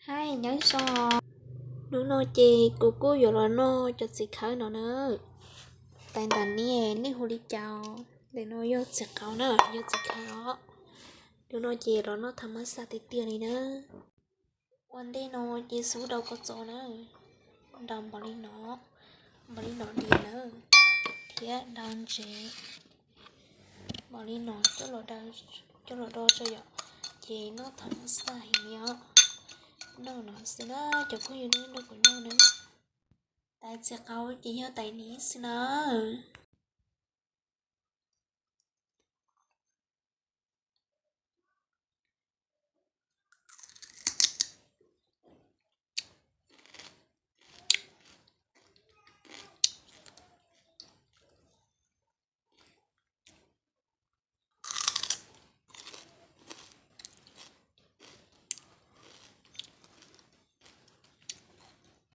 Hais nyob zoo, hnub no ces kuv kuj yuav los noj cov txiv khawb no na. Tais ntawm no nej hu li cas? Ntawm no yog txiv qau na, yog txiv khawb os. Hnub no ces los noj tham mab xaj tiag tiag li na. Ua ntej no ces xub daus kua txob na, daus npaum li no, npaum li no diam na, thiab daus ntsev npaum li no coj los do tso yom, ces noj tham mab xaj heev li os. Noj no xwb na, cov phooj ywg, noj nrog kuv noj na. Tais txiv qau ces yog tais niv xwb na.